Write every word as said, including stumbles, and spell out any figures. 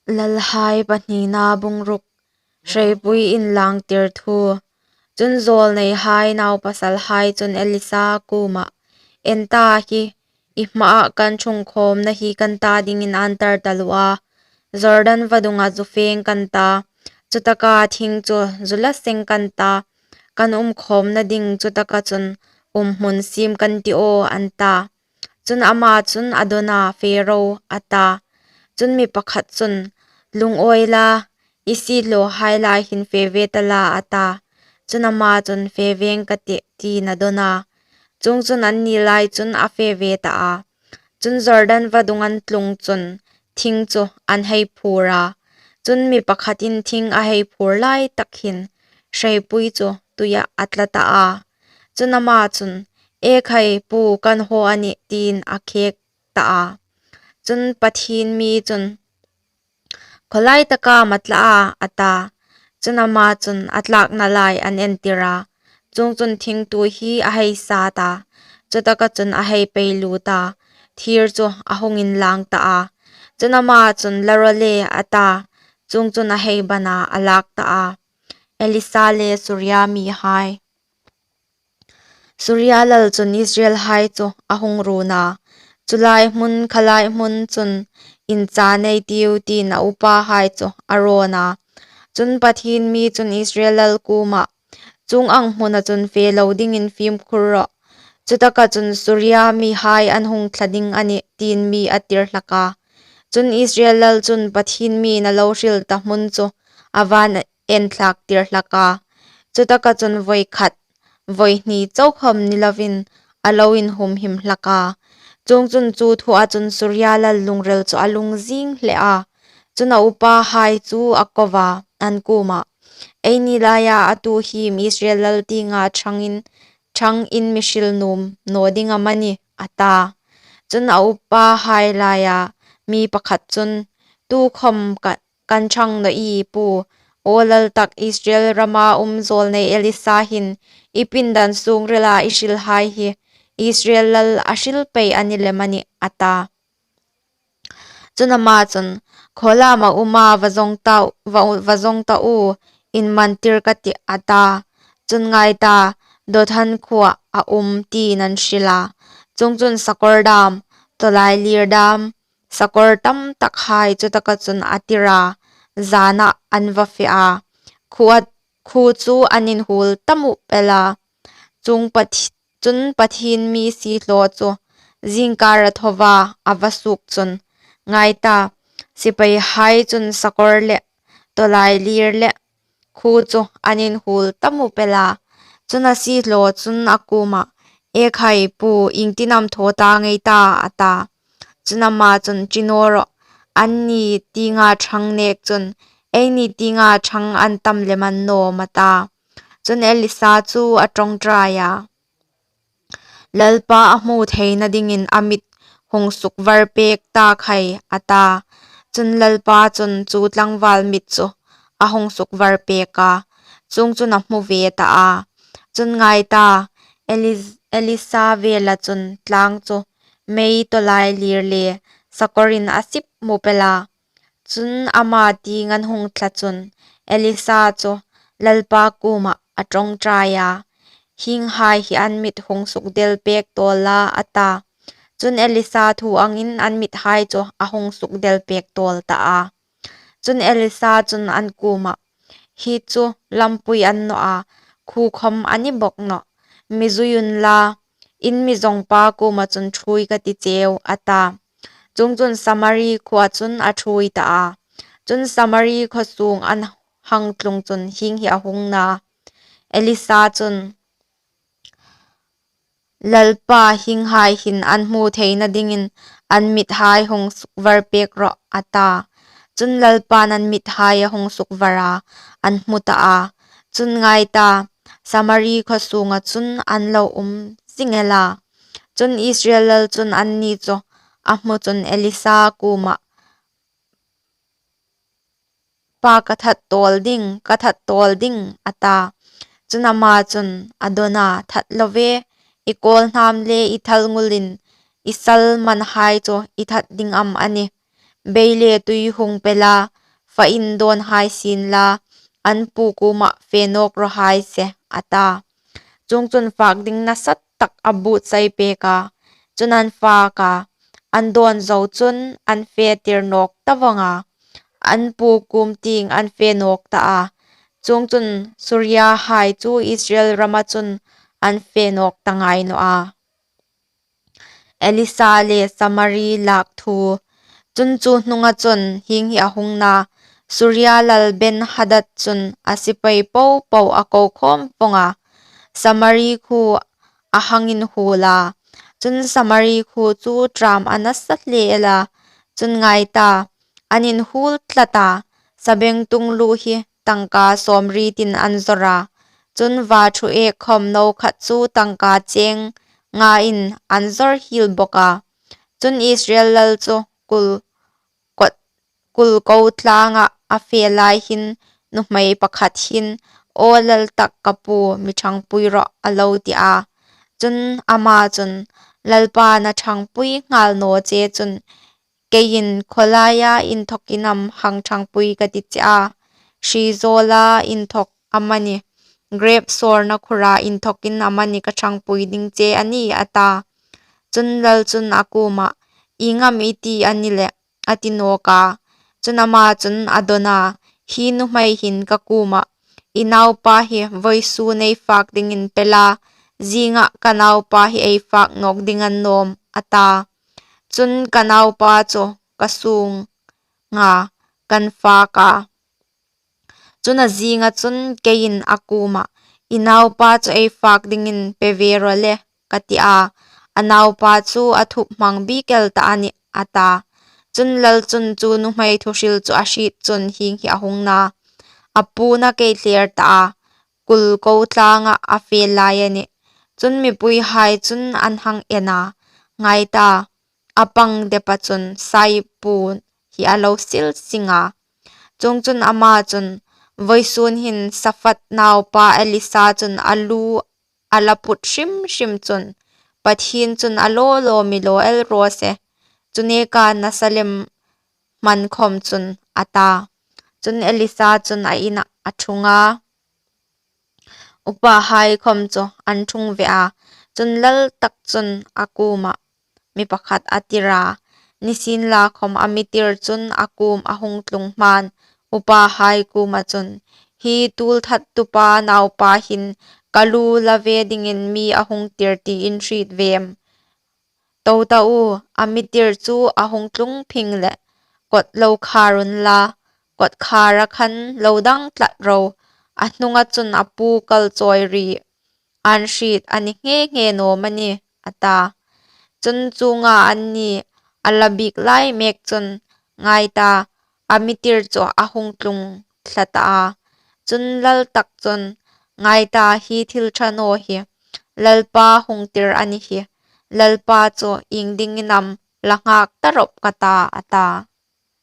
Lalhai pahnina bung ruk. Hreipui inlangtir thu. Chun zawlneihai naupasalhai chun Elisa kuomah, "En ta, hi i hmaah kan ṭhung khawmna hi kan ta dingin ân tar taluo a. Jordan vadunga zu feng kan ta. Chutaka thing chu zu la seng kan ta. Kan um khawmna ding chutaka chun umhmun siem kan tih aw," an ta. Chun ama chun a dawn a, "Fe ro," a ta. Chun mi pakhat chun, "Lungawi la, i siehlawhai lai hin fe ve ta la," a ta. Chun ama chun, "Fe veng ka tih," tiin a dawn a. Chuongchun anni lai chun a fe ve ta a. Chun Jordan vadung an tlung chun thing chu an hei phur a. Chun mi pakhatin thing a hei phur lai tak hin hreipui chu tuiah a tla ta a. Chun ama chun, "E khai, Pu, kan haw a nih," tiin a khek ta a. Chun Pathien mi chun, "Khawlai taka am a tla a?" a ta. Chun ama chun a tlakna lai an entir a. Chuongchun thing tui hi a hei sat a. Chutaka chun a hei pei lut a. Thir chu a hung inlang ta a. Chun ama chun, "La raw le," a ta. Chuongchun a hei ban a, a lak ta a. Elisa le Suria mihai. Suria lal chun Israelhai chu a hung run a. Chu lai hmun, kha lai hmun chun inchang ei tiu, tiin a upahai chu a rawn a. Chun Pathien mi chun Israel lal kuomah, "Chuong ang hmuna chun fe lo dingin fimkhur rawh. Chutaka chun Suria mihai an hung thla ding a nih," tiin mi a tir hlak a. Chun Israel lal chun Pathien mi'n a lo hril ta hmun chu a va en thlak tir hlak a. Chutaka chun voi khat, voi hni chau khawm ni lovin a lo inhumhim hlak a. Chuongchun chu thua chun Suria lal lungril chu a lung zing hle a. Chun a upahai chu a ko a, an kuomah, "Eini laia a tu hi Israel lal tienga ṭhangin, ṭhangin mi hril nuom naw ding am a nih?" a ta. Chun a upahai laia mi pakhat chun, "Tukhawm ka kan ṭhang naw ie, Pu. Aw lal tak, Israel rama um zawlnei Elisa hin i pindan sung rila i hrilhai hi Israel lal a hril pei a ni lem a nih," a ta. Chun ama chun, "Khawlam a um a, va zawng ta, va, va zawng ta u, inman tir ka tih," a ta. Chun ngai ta, Dothan khuoa a um tiin an hril a. Chuongchun sakawr dam, tawlailir dam, sakawr tam takhai chutaka chun a tir a, zana an va fe a. Khuoa, khuo chu an inhuol ta mup el a. Chuong Pathi-, chun Pathien mi siehlaw chu zingkar a tho a, a va suok chun, ngai ta, sipaihai chun sakawr le tawlailir le khuo chu an inhuol ta mup el a. Chun a siehlaw chun a kuomah, "E khai, Pu, iengtin am thaw ta ngei ta?" a ta. Chun ama chun, "Ṭi naw rawh, anni tienga ṭhang nek chun eini tienga ṭhang an tam lem annawm," a ta. Chun Elisa chu a ṭawngṭai a, "Lalpa a hmu theina dingin a mit hung sukvar pek ta khai," a ta. Chun Lalpa chun chu tlangval mit chu a hung sukvar pek a, chuongchun a hmu ve ta a. Chun ngai ta, Eli-, Elisa vela chun tlang chu mei tawlailir le sakawrin a sip mup el a. Chun ama tieng an hung thla chun Elisa chu Lalpa kuomah a ṭawngṭai a, "Hienghai hi an mit hung sukdel pek tawl la," a ta. Chun Elisa thu angin an mithai chu a hung sukdel pek tawl ta a. Chun Elisa chun an kuomah, "Hi chu lampui a ni naw a, khuo khawm a ni bawk nawh. Mi zui unla, in mi zawngpa kuoma chun ṭhuoi ka ti cheu," a ta. Chuongchun Samari khuoa chun a ṭhuoi ta a. Chun Samari khuo sung an hang tlung chun hieng hi a hung na. Elisa chun, "Lalpa, hienghai hin an hmu theina dingin an mithai hung sukvar pek rawh," a ta. Chun Lalpan an mithai a hung sukvar a, an hmu ta a. Chun ngai ta, Samari khuo sunga chun an lo um zing el a. Chun Israel lal chun anni chu a hmu chun Elisa kuomah, "Pa, ka that tawl ding, ka that tawl ding," a ta. Chun ama chun a dawn a, "That lo ve, i kawlhnam le i thalngulin i sal manhai chu i that ding am a nih? Bei le tui hung pe la, fa indâwn hai sienla, an pu kuomah fe nâwk raw hai se, a ta. Chuongchun, fâk ding nasatak a buotsaipêk a; chun, an fâk a, an dâwn zo chun an fetir nâwk ta vawng a, an pu kuom tieng an fe nâwk ta a. Chuongchun, Suriahai chu Israel rama chun an fe nâwk ta ngai naw a. Elisa le Samari lâk thu. Chun, chu hnunga chun hieng hi a hung na: Suria lal Benhadad chun a sipai po po a ko khâwm vawng a, Samari khuo a hang inhuol a. Chun, Samari khuo chu ṭâm a nasa hle el a; chun, ngai ta, an inhuol tlat a, sabengtung lu hi tangka sâwmrietin an zawr a. Chun, va ṭhuêk khawm no khat chu tangka chêng ngain an zawr hiel bawk a. Chun, Israel lal chu kul, kul ko tlângah a fe lai hin nuhmei pakhat hin, Aw laltak ka pu, mi ṭhangpui rawh, a lo ti a. Chun, ama chun, Lalpain a ṭhangpui nghâl naw che chun, keiin khawlaia inthawkin am hang ṭhangpui ka ti che a? Hri zâwla inthawk amanih, grêp sâwrna khura inthawkin amanih ka ṭhangpui ding che a nih, a ta. Chun, lal chun a kuomah, Ieng am i ti a ni leh? a ti nâwk a. Chun, ama chun a dawn a, Hi nuhmei hin ka kuomah, ‘I naupa hi vawisûn ei fâk dingin pe la, zîngah ka naupa hi ei fâk nâwk ding a ni nâwm,’ a ta. Chun, ka naupa chu ka sûnga kân fâk a. Chun, a zînga chun keiin a kuomah, ‘I naupa chu ei fâk dingin pe ve raw le,’ ka ti a, a naupa chu a thup hmang bîk el tah a nih, a ta. Chun, lal chun chu nuhmei thuhril chu a hriet chun hieng hi a hung na: A puon a kei hlêr tah a, kul ko tlângah a fe lai a nih. Chun, mipuihai chun an hang en a, ngai ta, a pang depa chun saipuon hi a lo sil sing a. Chuongchun, ama chun, Vawisûn hin Saphat naupa Elisa chun a lu a la put hrim hrim chun, Pathien chun a law law mi law el raw se, chu nêka nasa lem hman khawm chun, a ta. Chun, Elisa chun a inah a ṭhung a, upahai khawm chu an ṭhung ve a. Chun, laltak chun a kuomah mi pakhat a tir a, nisienlakhawm, a mitir chun a kuom a hung tlung hmain upahai kuoma chun, Hi tuolthattupa naupa hin ka lu la ve dingin mi a hung tir ti in hriet vem? To ta u, a mitir chu a hung tlung phing leh, kawt lo khâr unla, kawtkhâra khan lo dang tlat ro, a hnunga chun a pu kal chawi ri ân hriet a ni nghe nghe naw am a nih? a ta. Chun, chuonga anni a la bîk lai mêk chun, ngai ta, a mitir chu a hung tlung thla tah a. Chun, laltak chun, Ngai ta, hi thil ṭha naw hi Lalpa hung tir a ni hi; Lalpa chu iengdingin am la nghâk ta rawp ka ta, a ta.